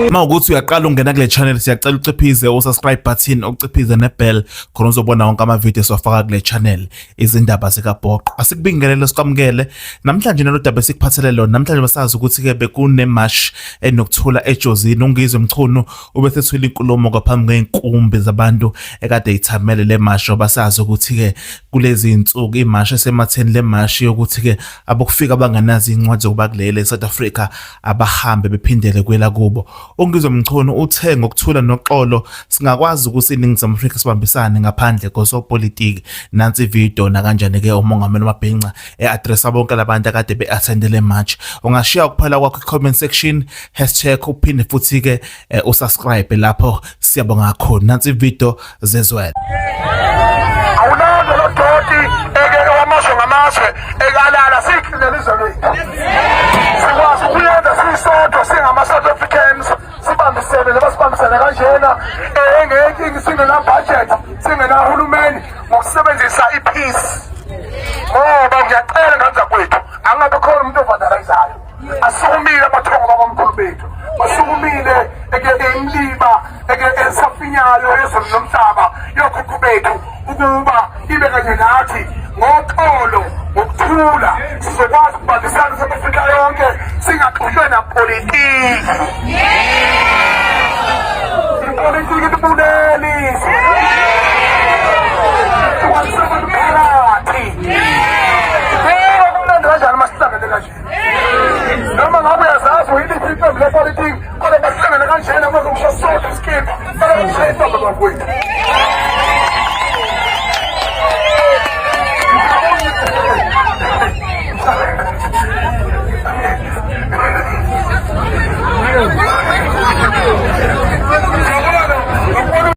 Uma ukuthi uyaqala ungena kule channel, siyacela uciphize usubscribe button, uciphize nebell khona uzobona wonke ama-video esiwafaka kule channel, Izindaba Zikabhoqo. Asikubingelele, sikwamukele namhlanje nalo daba esikuphathele lona namhlanje. Basazi ukuthi-ke bekune-march enokuthula eJozini. UNgizwe Mchunu ubesethwele inkulumo ngaphambi kwey'nkumbi zabantu ekade yithamele le mashi. Basazi ukuthi-ke kulezi iy'nsuku imashi esematheni, le mashi yokuthi-ke abokufika abanganazo iy'ncwadi zokuba kuleli e-South Africa abahambe bephindele kwelakubo. UNgizwe Mchunu uthe ngokuthula noxolo singakwazi ukuthi iNingizimu Afrika sibambisane ngaphandle kosopolitiki. Nansi ividiyo nakanjani-ke umongameli Mabhinca e-addressa bonke labantu akade be-attende le march. Ungashiya ukuphela kwakho i-comment section, hashtag, uphinde futhi-ke usubscribe lapho. Siyabonga kakhulu. Nansi ividiyo zezwele. Awunalo lo doti eke wamazwe ngamazwe ekalala siklinele izwe lethu. Sikwazi ukuyenza sisodwa singama-South Africans, sibambisene noma sibambisene kanjena engeke singena-budget, singenahulumeni, ngokusebenzisa i-peace. Ngoba ngiyacela ngane zakwethu, angabe khona umuntu ovandalizayo. Asukumile abathongo babamkhulu bethu, basukumile imliba eke esafinyayo yezulu nomhlaba yokhokho bethu ukuba ibe kanye nathi ngoxolo, ngokuthula sizokwazi ukubambisana South Africa yonke, singaxushwe napolitiki. Ipolitiki libuleli phakathi. Kumnandi kanjani masihlangene kanje, noma ngabe uyazazi uyiliphi iqembu lepolitiki, kodwa basihlangene kanjena kuzokusho sodwa isikipha, kodwa kushaya isibambe bafowethu.